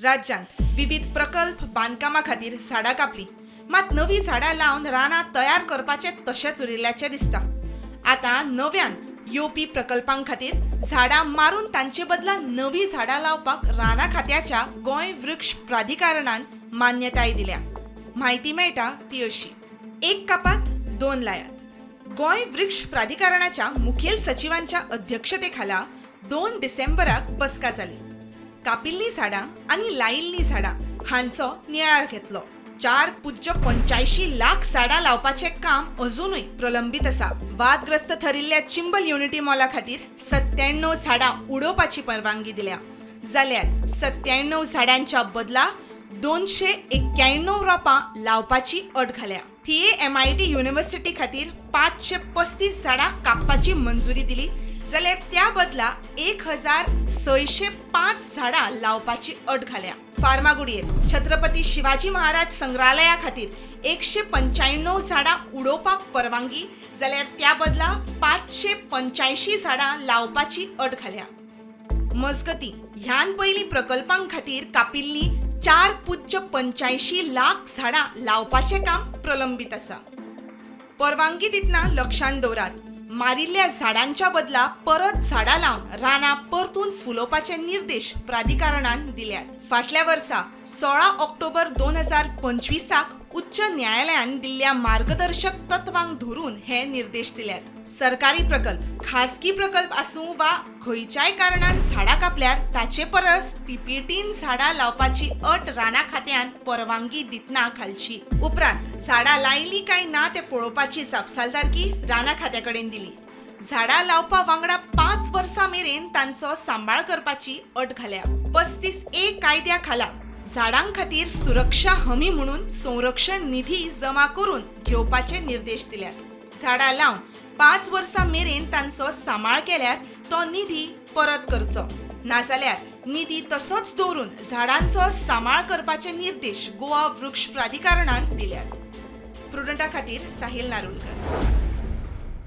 राज्यांत विविध प्रकल्प बांदकामा खातीर झाडां कापलीं, मात नवीं झाडां लावन रानां तयार करपाचें तशेंच उरिल्ल्याचें दिसता. आतां नव्यान येवपी प्रकल्पां खातीर झाडां मारून तांचे बदला नवीं झाडां लावपाक रानां खात्याच्या गोंय वृक्ष प्राधिकरणान मान्यताय दिल्या. म्हायती मेळटा ती अशी: एक कापात, दोन लायात. गोंय वृक्ष प्राधिकरणाच्या मुखेल सचिवांच्या अध्यक्षतेखाला 2 डिसेंबराक बसका जाली. कापिल्लीं झाडां आनी लायिल्लीं झाडां हांचो नियाळ घेतलो. 4.85 लाख झाडां लावपाचें काम अजुनूय प्रलंबीत आसा. वादग्रस्त थरिल्ल्या चिंबल युनिटी मॉला खातीर 97 झाडां उडोवपाची परवानगी दिल्या, जाल्यार 97 झाडांच्या बदला 291 रोपां लावपाची अट घाल्या. थिये एमआयटी युनिव्हर्सिटी खातीर 535 झाडां कापपाची मंजुरी दिली, जाल्यार त्या बदला 1605 झाडां लावपाची अट घाल्या. फार्मागुडयेर छत्रपती शिवाजी महाराज संग्रहालया खातीर 195 झाडां उडोवपाक परवानगी, जाल्यार त्या बदला 585 झाडां लावपाची अट घाल्या. मजगतीं, ह्यान पयलीं प्रकल्पां खातीर कापिल्लीं 4.85 लाख झाडां लावपाचें काम प्रलंबीत आसा. परवानगी दितना लक्षांत दवरात, मारिल्ल्या झाडांच्या बदला परत झाडां लावन रानां परतून फुलोवपाचे निर्देश प्राधिकरणान दिल्यात. फाटल्या वर्सा 16 ऑक्टोबर 2025 उच्च न्यायालयान दिल्ल्या मार्गदर्शक तत्वांक धरून हे निर्देश दिल्यात. सरकारी प्रकल्प, खासगी प्रकल्प आसूं वा खंयच्याय कारणान झाडां कापल्यार ताचे परस तिपेटीन झाडां लावपाची अट रानां खात्यान परवानगी दितना घालची. उपरांत झाडां लायलीं काय ना तें पळोवपाची जापसालदारकी रानां खात्या कडेन दिली. झाडां लावपा वांगडा 5 वर्सां मेरेन तांचो सांबाळ करपाची अट घाल्या. 35ए कायद्या खाला झाडां खातीर सुरक्षा हमी म्हणून संरक्षण निधी जमा करून घेवपाचे निर्देश दिल्यात. झाडां लावन 5 वर्सां मेरेन तांचो सांबाळ केल्यार तो निधी परत करचो, नाजाल्यार निधी तसोच दवरून झाडांचो सांबाळ करपाचे निर्देश गोवा वृक्ष प्राधिकरणान दिल्यात. प्रुडंटा खातीर साहिल नारुलकर.